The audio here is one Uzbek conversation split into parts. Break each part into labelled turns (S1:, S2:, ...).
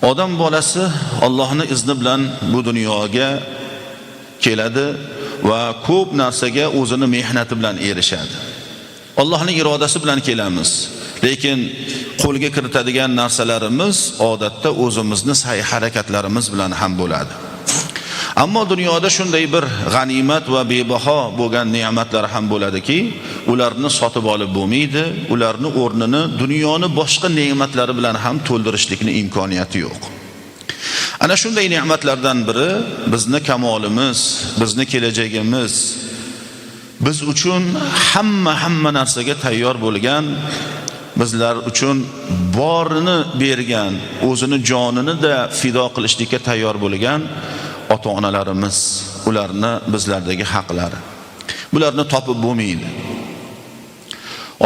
S1: Odam bolasi Allohning izni bilan bu dunyoga keladi va ko'p narsaga o'zini mehnati bilan erishadi. Allohning irodasi bilan kelamiz. Lekin qo'lga kiritadigan narsalarimiz odatda o'zimizni sa'y harakatlarimiz bilan ham bo'ladi. Ammo dunyoda shunday bir g'animat va bebaho bo'lgan ne'matlar ham bo'ladiki, ularni sotib olib bo'lmaydi, ularni o'rnini dunyoni boshqa ne'matlari bilan ham to'ldirishlikni imkoniyati yo'q. Ana shunday ne'matlardan biri bizni kamolimiz, bizni kelajagimiz, biz uchun hamma narsaga tayyor bo'lgan, bizlar uchun borini bergan, o'zini jonini da fido qilishlikka tayyor bo'lgan ota-onalarimiz, ularni bizlardagi haqlari. Bularni topib bo'lmaydi.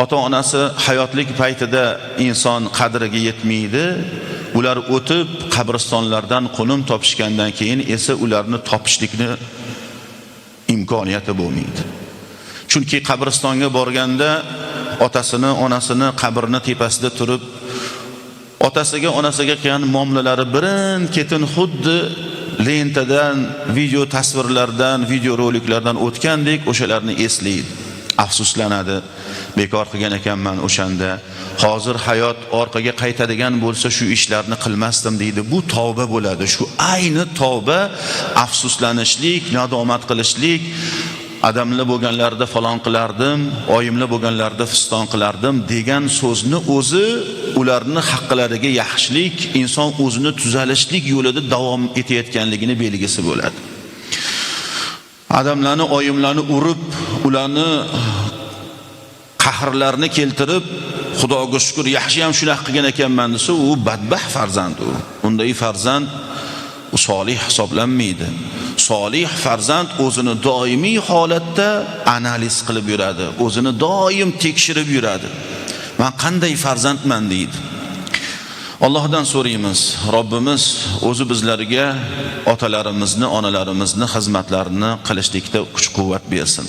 S1: Ota-onasi hayotlik paytida inson qadriga yetmaydi. Ular o'tib qabristonlardan qo'nim topishgandan keyin esa ularni topishlikni imkoniyati bo'lmaydi. Chunki qabristonga borganda otasini, onasini qabrini tepasida turib, otasiga, onasiga qilgan muomalalari birin-ketin xuddi lentadan, video tasvirlardan, video roliklardan o'tgandek o'shalarni eslaydi, afsuslanadi. Bekor qilgan ekanman o'shanda. Hozir hayot orqaga qaytadigan bo'lsa shu ishlarni qilmasdim deydi. Bu tavba bo'ladi. Shu ayni tavba, afsuslanishlik, nadomat qilishlik, adamlar bo'lganlarida falon qilardim, oyimlar bo'lganlarida fiston qilardim degan so'zni o'zi ularni haqqilariga yaxshilik, inson o'zini tuzalishlik yo'lida davom etayotganligini belgisi bo'ladi. Adamlarni, oyimlarni urib, ularni qahrlarini keltirib, Xudoga shukr, yaxshi ham shunaqa qilgan ekanman desa, u badbaxt farzand u. Unday farzand u solih hisoblanmaydi. Solih farzand o'zini doimiy holatda analiz qilib yuradi, o'zini doim tekshirib yuradi. Men qanday farzandman deydi. Allohdan so'raymiz, Robbimiz o'zi bizlarga otalarimizni, onalarimizni xizmatlarini qilishlikda kuch-quvvat bersin.